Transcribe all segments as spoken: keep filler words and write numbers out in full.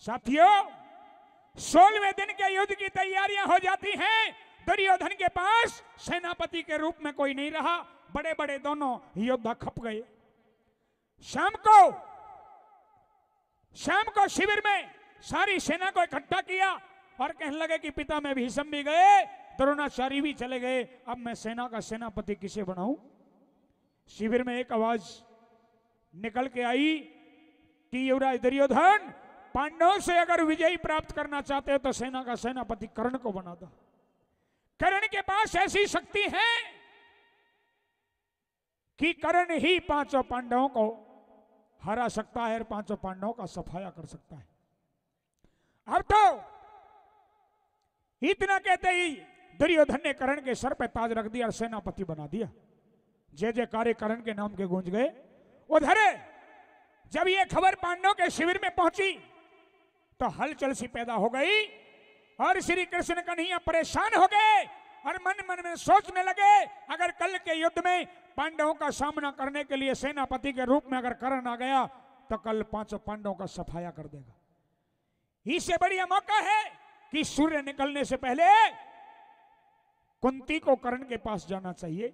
साथियों, सोलहवें दिन के युद्ध की तैयारियां हो जाती हैं। दुर्योधन के पास सेनापति के रूप में कोई नहीं रहा, बड़े बड़े दोनों योद्धा खप गए। शाम को, शाम को शिविर में सारी सेना को इकट्ठा किया और कहने लगे कि पिता में भीष्म भी गए, द्रोणाचार्य भी चले गए, अब मैं सेना का सेनापति किसे बनाऊं? शिविर में एक आवाज निकल के आई कि युवराज दुर्योधन, पांडवों से अगर विजय प्राप्त करना चाहते हो तो सेना का सेनापति कर्ण को बना दो। कर्ण के पास ऐसी शक्ति है कि कर्ण ही पांचों पांडवों को हरा सकता है और पांचों पांडवों का सफाया कर सकता है। अब तो इतना कहते ही दुर्योधन ने कर्ण के सर पे ताज रख दिया और सेनापति बना दिया। जय जयकारे कर्ण के नाम के गूंज गए। उधर जब ये खबर पांडवों के शिविर में पहुंची तो हलचल सी पैदा हो गई और श्री कृष्ण कन्हैया परेशान हो गए और मन मन में सोचने लगे, अगर कल के युद्ध में पांडवों का सामना करने के लिए सेनापति के रूप में अगर कर्ण आ गया तो कल पांचों पांडवों का सफाया कर देगा। इससे बढ़िया मौका है कि सूर्य निकलने से पहले कुंती को कर्ण के पास जाना चाहिए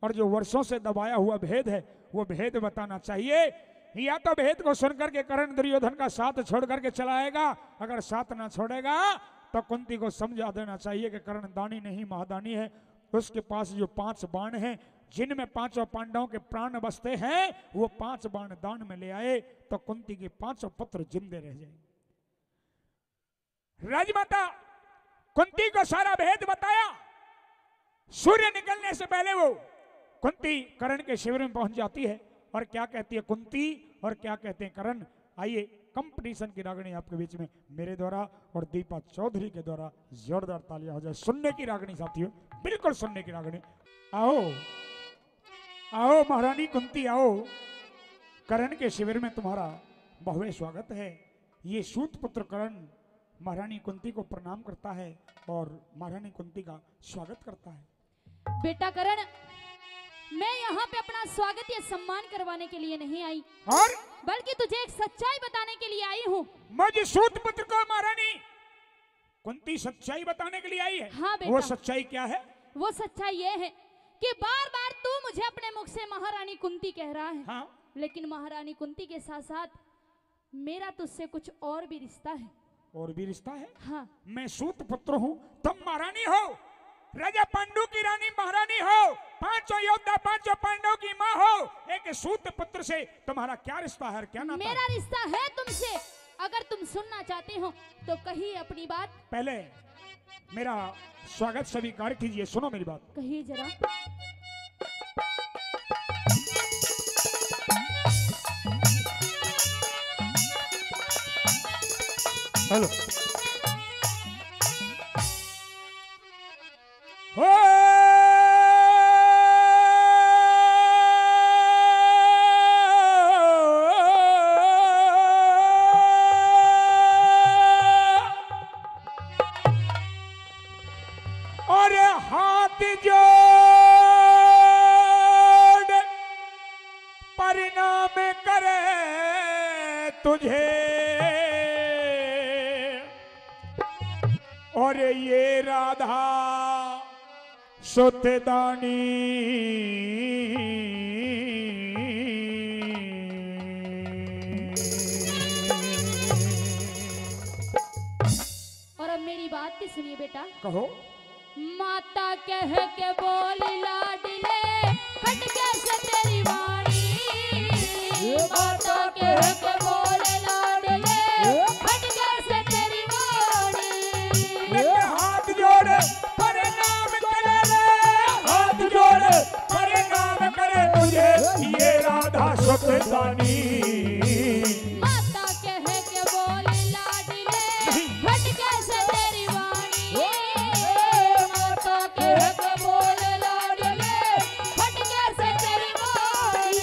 और जो वर्षों से दबाया हुआ भेद है, वो भेद बताना चाहिए। या तो भेद को सुन करके कर्ण दुर्योधन का साथ छोड़ करके चला आएगा, अगर साथ ना छोड़ेगा तो कुंती को समझा देना चाहिए कि कर्ण दानी नहीं, महादानी है। उसके पास जो पांच बाण हैं, जिनमें पांचों पांडवों के प्राण बसते हैं, वो पांच बाण दान में ले आए तो कुंती के पांचों पुत्र जिंदे रह जाएंगे। राजमाता कुंती को सारा भेद बताया। सूर्य निकलने से पहले वो कुंती कर्ण के शिविर में पहुंच जाती है और क्या कहती है कुंती और क्या कहते हैं कर्ण। आइए, कंपटीशन की रागनी आपके बीच में मेरे द्वारा और दीपा चौधरी के द्वारा जोरदार तालियां हो जाए। सुनने की रागनी साथियों, बिल्कुल सुनने की रागनी। आओ, आओ महारानी कुंती, आओ, कर्ण के शिविर में तुम्हारा भव्य स्वागत है। ये सूत पुत्र कर्ण महारानी कुंती को प्रणाम करता है और महारानी कुंती का स्वागत करता है। बेटा कर्ण, मैं यहाँ पे अपना स्वागत या सम्मान करवाने के लिए नहीं आई, और? बल्कि तुझे एक सच्चाई बताने के लिए आई हूँ। मुझे सूत पुत्र को महारानी कुंती सच्चाई बताने के लिए आई है। हाँ बेटा। वो सच्चाई क्या है? वो सच्चाई ये है कि बार बार तू मुझे अपने मुख से महारानी कुंती कह रहा है। हाँ। लेकिन महारानी कुंती के साथ साथ मेरा तुझसे कुछ और भी रिश्ता है। और भी रिश्ता है? हाँ। मैं सूत पुत्र हूँ, तुम महारानी हो, राजा पांडु की रानी महारानी हो, पांचों योद्धा, पांचों पांडवों की माँ हो, एक सूत पुत्र से तुम्हारा क्या रिश्ता है, क्या नाता है? मेरा रिश्ता है तुमसे। अगर तुम सुनना चाहते हो तो कहिए अपनी बात। पहले मेरा स्वागत स्वीकार कीजिए, सुनो मेरी बात। कहिए जरा। हेलो। हो। और हाथ जोड़ प्रणाम करे तुझे, और ये राधा सुतदानी। और अब मेरी बात भी सुनिए बेटा। कहो। माता कह के बोल लाडले, खटके से तेरी वाणी। माता कह के बोल लाडले, खटके से तेरी वाणी। हाथ जोड़ प्रणाम करे रे, हाथ जोड़ प्रणाम करे तुझे, ये राधा सुतदानी। माता कह के बोल लाडले, खटके से तेरी वाणी। माता कह के बोल लाडले, खटके से तेरी वाणी।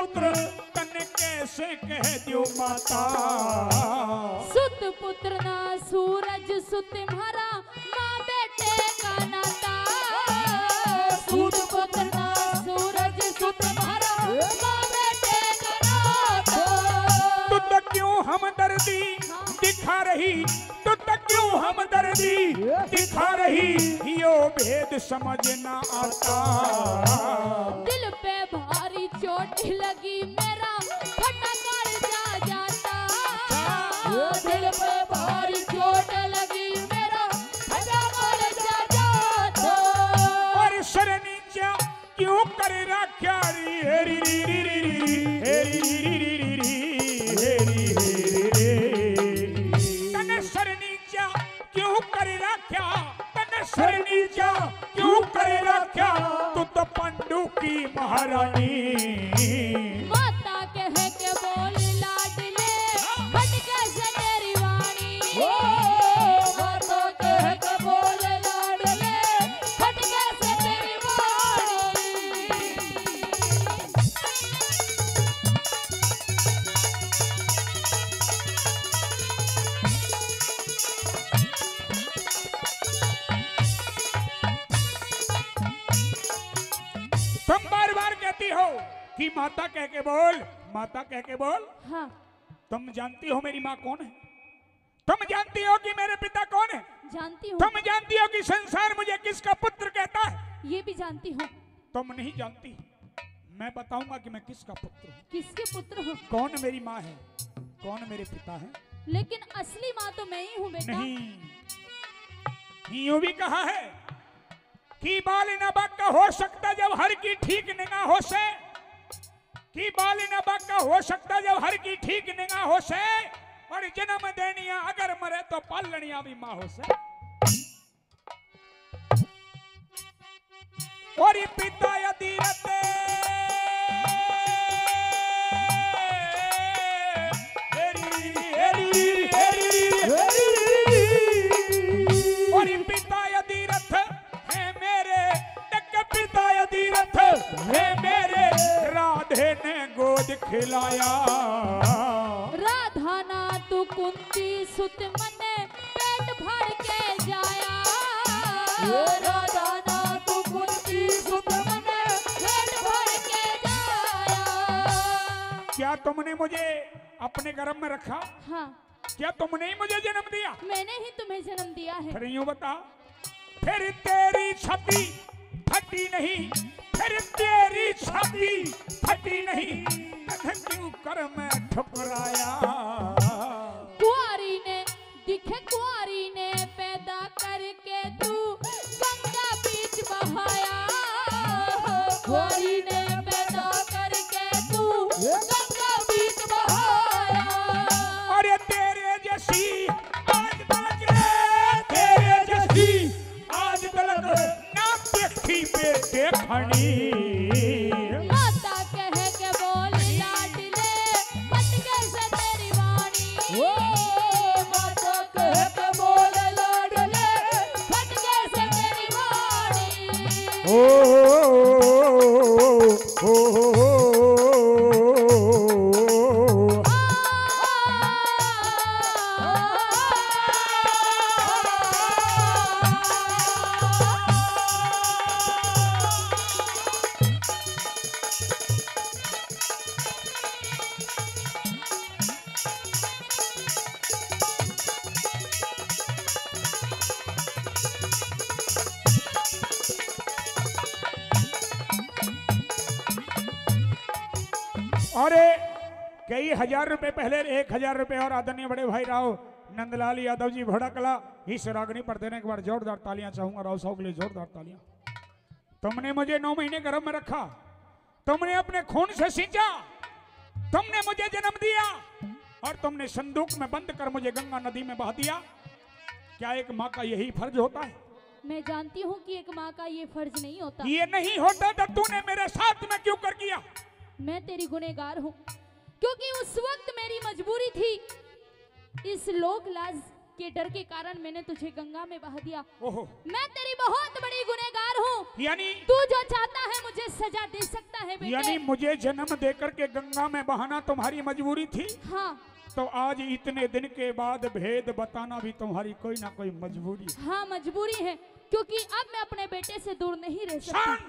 पुत्र तन्ने कैसे कह द्यो माता। सुत पुत्र ना सूरज सुत म्हारा, माँ बेटे का नाता। सुत पुत्र ना सूरज सुत म्हारा, माँ बेटे का नाता। तू तो क्यों हमदर्दी दिखा रही, तू तो क्यों हमदर्दी दिखा रही, यो भेद समझ ना आता। दिल पे भारी चोट लगी मेरा, फटा कालजा जाता। दिल पे भारी चोट लगी मेरा, फटा कालजा जाता। और सरनी चा क्यों कर राख्या री, हेरी री री री री, हेरी री री री री, हेरी री री री। तने सरनी चा क्यों कर राख्या, तने सरनी चा क्यों कर राख्या, तू तो पांडु की महारानी। माता कह के बोल लाडले, खटके से तेरी वाणी। ओ, माता कह के बोल लाडले, खटके से तेरी वाणी। तुम बार बार कहती हो कि माता कह के बोल, माता कह के बोल। हाँ। तुम जानती हो मेरी माँ कौन है? तुम जानती हो कि मेरे पिता कौन है? जानती हूँ। तुम जानती हो कि संसार मुझे किसका पुत्र कहता है? ये भी जानती हूँ। तुम नहीं जानती, मैं बताऊंगा कि मैं किसका पुत्र हूँ। किसके पुत्र हो? कौन मेरी माँ है, कौन मेरे पिता है। लेकिन असली माँ तो मैं ही हूँ बेटा। नहीं, यूं भी कहा है कि बाल ना बाका हो सकता जब हर की ठीक निगाह हो से, कि बाल ना बाका हो सकता जब हर की ठीक निगाह हो से, और जन्म देनिया अगर मरे तो पालनिया भी माँ हो से। और पिता यदि रथ, और पिता यदि रथ है मेरे, एक पिता यदि रथ है मेरे, राधे ने गोद खिलाया। राधा ना तू कुंती सुत मने पेट भर के जाया। ओ राधा ना तू कुंती सुत मने पेट भर के जाया। क्या तुमने मुझे अपने गर्भ में रखा? हाँ। क्या तुमने ही मुझे जन्म दिया? मैंने ही तुम्हें जन्म दिया है। फिर यूं बता, फिर तेरी छाती फटी नहीं, फिर तेरी छाती फटी नहीं, तब क्यों कर मैं ठुकराया? कुंवारी ने दिखे, कुंवारी ने पैदा करके तू गंगा बीच बहाया। कुंवारी ने पैदा करके तू गंगा बीच बहाया। अरे तेरे जैसी आज तक, तेरे जैसी आज तलक ना देखी पे देखनी। माता कह के बोल लाडले, खटके से तेरी वाणी। ओ माता कह के बोल लाडले, खटके से तेरी वाणी। ओ, ओ, ओ, ओ, ओ। अरे, कई हजार रुपए पहले, एक हजार रुपए और आदरणीय बड़े भाई राव नंदलाल यादव जी भड़कला इस रागनी पर देने के बाद जोरदार तालियां चाहूंगा राव साहब के लिए, जोरदार तालियां। तुमने मुझे नौ महीने गर्भ में रखा, तुमने अपने खून से सींचा, तुमने मुझे जन्म दिया और तुमने संदूक में बंद कर मुझे गंगा नदी में बहा दिया। क्या एक माँ का यही फर्ज होता है? मैं जानती हूँ कि एक माँ का ये फर्ज नहीं होता। ये नहीं होता तो तूने मेरे साथ में क्यों कर किया? मैं तेरी गुनहगार हूँ, क्योंकि उस वक्त मेरी मजबूरी थी इस लोक लाज के डर के कारण मैंने तुझे गंगा में बहा दिया। ओहो। मैं तेरी बहुत बड़ी गुनहगार हूँ। यानी तू जो चाहता है मुझे सजा दे सकता है बेटे। यानी मुझे जन्म देकर के गंगा में बहाना तुम्हारी मजबूरी थी? हाँ। तो आज इतने दिन के बाद भेद बताना भी तुम्हारी कोई ना कोई मजबूरी है। हाँ, मजबूरी है, क्योंकि अब मैं अपने बेटे से दूर नहीं रह सकती। शांत।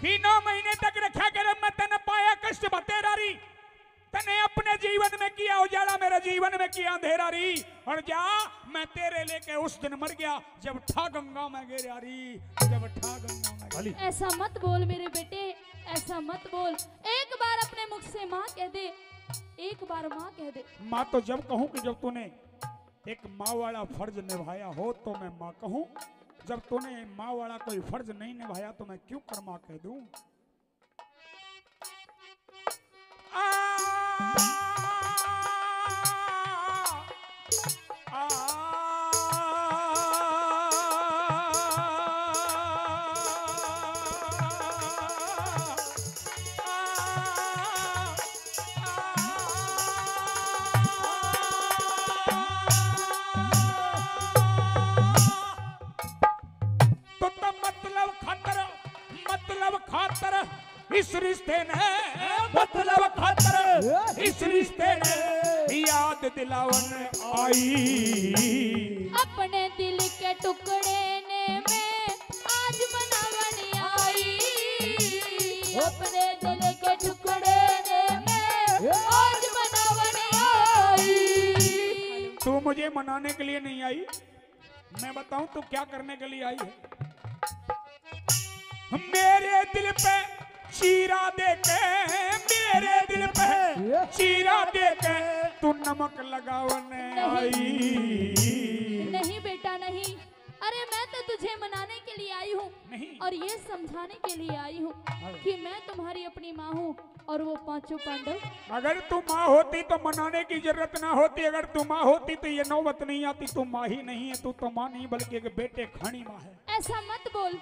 कि नौ महीने तक रखा गर्भ में तने पाया कष्ट बतेरा री, तने अपने जीवन में किया उजाला, मेरे जीवन में किया अंधेरा री। और जा, मैं तेरे लेके उस दिन मर गया जब ठा गंगा में गिरा री, जब ठा गंगा में गिरा। ऐसा मत बोल मेरे बेटे, ऐसा मत बोल। एक बार अपने मुख से माँ कह दे, एक बार माँ कह दे। माँ तो जब कहूँ कि जब तूने एक माँ वाला फर्ज निभाया हो तो मैं माँ कहूँ, जब तूने माँ वाला कोई फर्ज नहीं निभाया तो मैं क्यों कर माँ कह दूँ? आ, आ, तो, तो मतलब खातर, मतलब खातर इस रिश्ते ने, मतलब खातर इस रिश्ते ने याद दिलावन आई। अपने दिल के टुकड़े ने मैं आज मनावन आई। अपने दिल के टुकड़े ने मैं आज मनावन आई। तू मुझे मनाने के लिए नहीं आई, मैं बताऊं तू क्या करने के लिए आई है? मेरे दिल पे चीरा दे के, मेरे दिल पे चीरा दे के तू नमक लगावन आई। नहीं बेटा, नहीं। अरे, मैं तो तुझे मनाने के लिए आई हूँ नहीं। और ये समझाने के लिए आई हूँ हाँ। कि मैं तुम्हारी अपनी माँ हूँ और वो पांचों पांडव। अगर तू माँ होती तो मनाने की जरूरत ना होती, अगर तू माँ होती तो ये नौबत नहीं आती। तू माँ ही नहीं है, तू तो माँ नहीं बल्कि एक बेटे खानी माँ है। ऐसा मत बोल,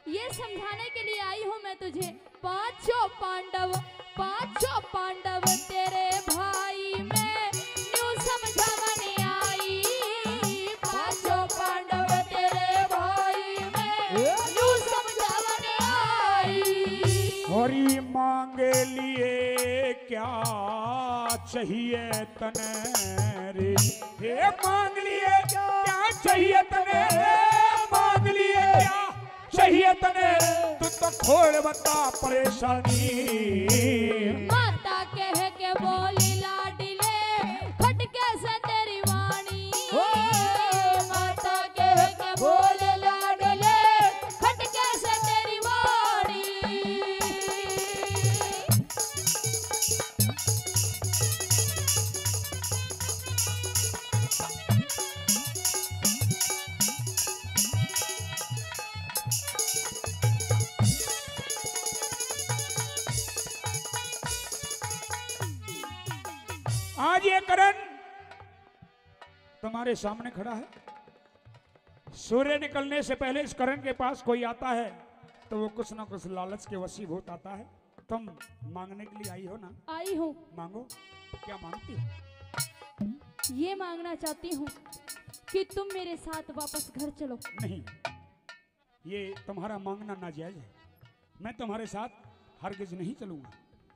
ये समझाने के लिए आई हूँ मैं तुझे। पांचों पांडव, पांचों पांडव तेरे भाई मैं न्यू समझावन आई। पांचों पांडव तेरे भाई मैं न्यू समझावन आई। होरी मांग लिए क्या चाहिए तने रे, हे मांग लिए क्या चाहिए तने, मांग लिए क्या चाहिए तने, तू तो खोल बता परेशानी। माता कह के बोली लाडले, खटके से तेरी वाणी। ओ। माता कह के बोली लाडले, खटके से तेरी वाणी। आज ये करण तुम्हारे सामने खड़ा है। सूर्य निकलने से पहले इस करण के पास कोई आता है तो वो कुछ ना कुछ लालच के वशीभूत आता है। तुम मांगने के लिए आई हो ना? आई हूँ। मांगो, क्या मांगती हो? ये मांगना चाहती हूँ कि तुम मेरे साथ वापस घर चलो। नहीं, ये तुम्हारा मांगना नाजायज है। मैं तुम्हारे साथ हरगिज नहीं चलूंगा।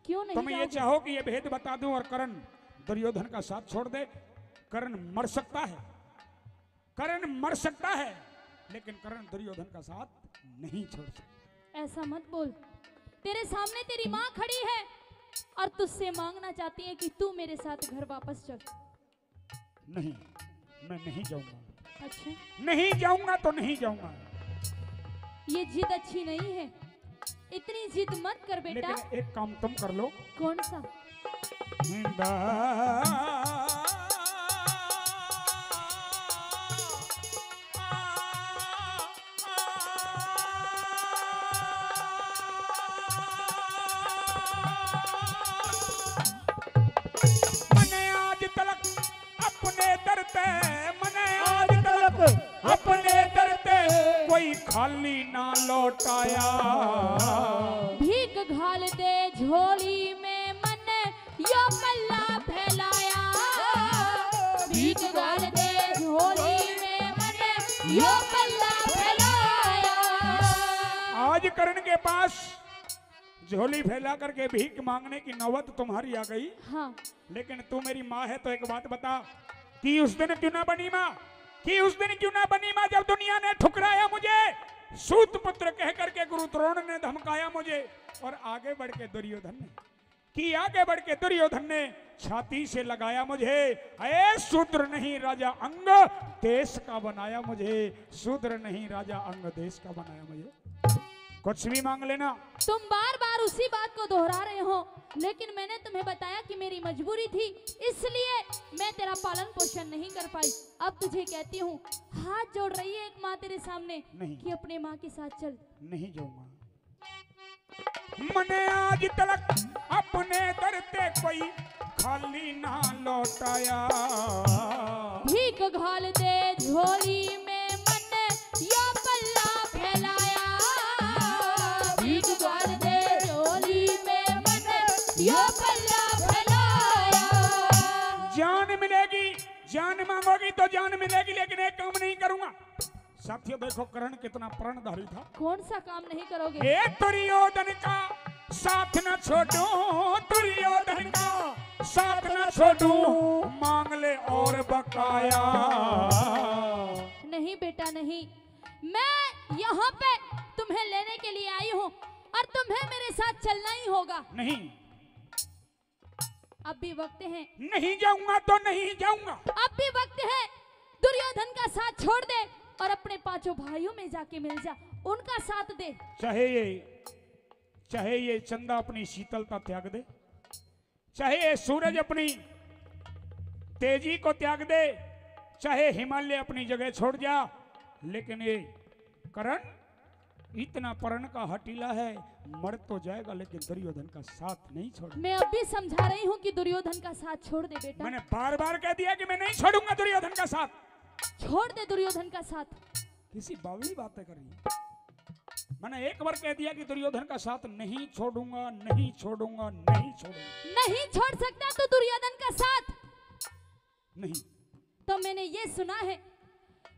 क्यों नहीं जाओगे? तुम ये चाहो कि ये भेद बता दूं और करण दुर्योधन का साथ छोड़ दे। करण मर सकता है, करण मर सकता है, लेकिन करण दुर्योधन का साथ नहीं छोड़ सकता। ऐसा मत बोल, तेरे सामने तेरी माँ खड़ी है और तुझसे मांगना चाहती है कि तू मेरे साथ घर वापस चल। नहीं, मैं नहीं जाऊंगा। अच्छा। नहीं जाऊंगा तो नहीं जाऊंगा। ये जिद अच्छी नहीं है, इतनी जिद मत कर बेटा। लेकिन एक काम तुम कर लो। कौन सा? मने आज तलक अपने दर ते, मने आज तलक अपने दर ते कोई खाली ना लौटाया। भीख घाल दे झोली में, मने यो पल्ला फैलाया। भीख घाल दे करण के पास झोली फैला करके भीख मांगने की नौबत तुम्हारी आ गई। हाँ। लेकिन तू मेरी माँ है, तो एक बात बता कि उस दिन क्यों ना बनी माँ, कि उस दिन क्यों ना बनी माँ, जब दुनिया ने ठुकराया मुझे, सूत पुत्र कह करके गुरु द्रोण ने धमकाया मुझे, और आगे बढ़ के दुर्योधन ने, कि आगे बढ़ के दुर्योधन ने छाती से लगाया मुझे, "ए शूद्र नहीं राजा अंग देश का बनाया मुझे, शूद्र नहीं राजा अंग देश का बनाया मुझे।" कुछ भी मांग लेना। तुम बार बार उसी बात को दोहरा रहे हो, लेकिन मैंने तुम्हें बताया कि मेरी मजबूरी थी, इसलिए मैं तेरा पालन पोषण नहीं कर पाई। अब तुझे कहती हूँ, हाथ जोड़ रही है एक माँ तेरे सामने नहीं। कि अपने माँ के साथ चल। नहीं जाऊंगा। मने आज तलक अपने दर ते कोई खाली ना लौटाया। भीख घाल दे झोली में मने यो पल्ला फैलाया। भीख घाल दे झोली में मने यो पल्ला फैलाया। जान मिलेगी, जान मांगोगी तो जान मिलेगी, लेकिन एक काम नहीं करूंगा। साथियों, देखो, कर्ण कितना प्रणधारी था। कौन सा काम नहीं करोगे? हे दुर्योधन का साथ न छोड़ूं, दुर्योधन का साथ न छोड़ूं, मांग ले और बकाया। नहीं बेटा, नहीं, मैं यहाँ पे तुम्हें लेने के लिए आई हूँ और तुम्हें मेरे साथ चलना ही होगा। नहीं। अब भी वक्त है। नहीं जाऊंगा तो नहीं जाऊंगा। अब भी वक्त है। दुर्योधन का साथ छोड़ दे और अपने पांचों भाइयों में जाके मिल जा, उनका साथ दे। चाहे ये, चाहे ये चंदा अपनी शीतलता त्याग दे, चाहे ये सूरज अपनी तेजी को त्याग दे, चाहे हिमालय अपनी जगह छोड़ जा, लेकिन ये कर्ण इतना प्रण का हटीला है, मर तो जाएगा लेकिन दुर्योधन का साथ नहीं छोड़ेगा। मैं अब भी समझा रही हूँ कि दुर्योधन का साथ छोड़ दे बेटा। मैंने बार बार कह दिया कि मैं नहीं छोड़ूंगा दुर्योधन का साथ। छोड़ दे दुर्योधन का साथ। किसी बावली बातें कर रही है। मैंने एक बार कह दिया कि दुर्योधन का साथ नहीं छोड़ूंगा, नहीं छोड़ूंगा, नहीं छोड़ूंगा। नहीं छोड़ सकता तू दुर्योधन का साथ। नहीं। तो मैंने ये सुना है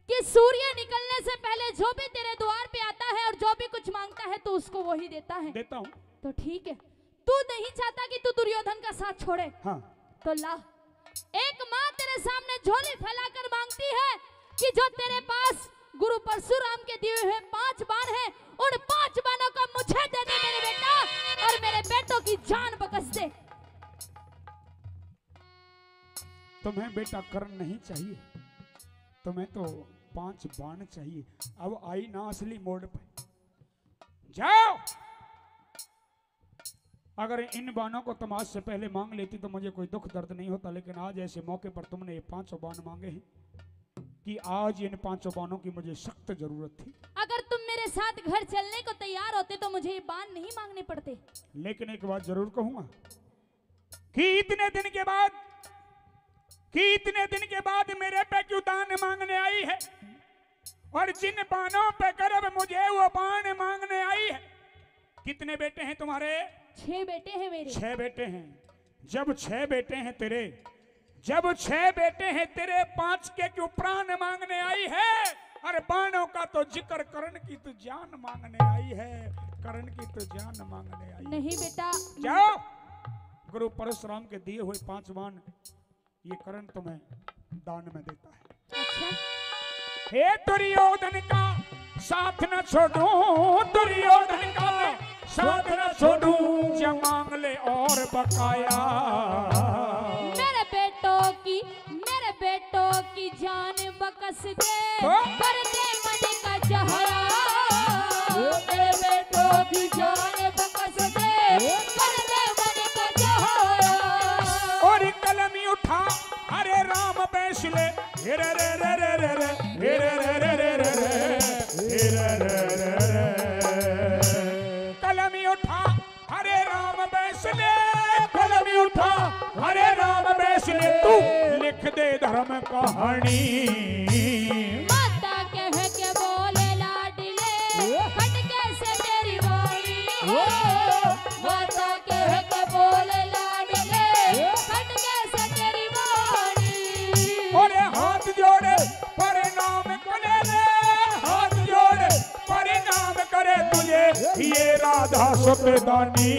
कि सूर्य निकलने से पहले जो भी तेरे द्वार पे आता है और जो भी कुछ मांगता है, तू उसको वही देता है। देता हूँ। तो ठीक है, तू नहीं चाहता कि तू दुर्योधन का साथ छोड़े। हाँ। तो ला, एक माँ तेरे सामने झोली फैलाकर मांगती है कि जो तेरे पास गुरु परशुराम के दिए हुए पांच बाण हैं, उन पांच बाणों को मुझे दे दे मेरे बेटा, और मेरे बेटों की जान बकस दे। तुम्हें बेटा कर्ण नहीं चाहिए, तुम्हें तो पांच बाण चाहिए। अब आई ना असली मोड़ पे। जाओ, अगर इन बाणों को तुम आज से पहले मांग लेती तो मुझे कोई दुख दर्द नहीं होता, लेकिन आज ऐसे मौके पर तुमने ये पांचों बाण मांगे हैं कि आज इन पांचों बाणों की मुझे सख्त जरूरत थी। अगर तुम मेरे साथ घर चलने को तैयार होते तो मुझे ये बाण नहीं मांगने पड़ते। लेकिन एक बात जरूर कहूंगा, कि इतने दिन के बाद, कि इतने दिन के बाद मेरे पे क्यों दान मांगने आई है, और जिन बाणों पे गर्व मुझे वो बाण मांगने आई है। कितने बेटे हैं तुम्हारे? छह बेटे हैं मेरे। छह बेटे हैं। जब छह बेटे हैं तेरे, जब छह बेटे हैं तेरे, पांच के क्यों प्राण मांगने आई है? अरे बाणों का तो जिक्र, कर्ण की तो जान मांगने आई है, कर्ण की तो जान मांगने आई है। नहीं बेटा। जाओ, गुरु परशुराम के दिए हुए पांच बाण ये कर्ण तुम्हें दान में देता है। अच्छा। हे दुर्योधन का साथ न छोड़ूं, दुर्योधन का साथ न छोड़ूं, जब मांग ले और बकाया। मेरे बेटों की, मेरे बेटों की जान बकस दे, तो? कर दे मन का जहाया। मेरे बेटों की जान बकस दे, कर दे मन का जहाया। और कलमी उठा, हरे राम बैसले, हेरे रे रे रे रे रे, हेरे रे रे रे रे रे, हेरे रे रे रे। कलमी उठा, हरे राम बैसले, कलमी उठा, हरे राम बैसले, तू लिख दे धर्म कहानी। माता कह के बोले लाडले, खटके से तेरी वाणी। माता कह के बोले लाडले, खटके से तेरी वाणी। अरे हाथ जोड़े प्रणाम करे रे, हाथ जोड़े प्रणाम करे तुझे ये दास बेदानी।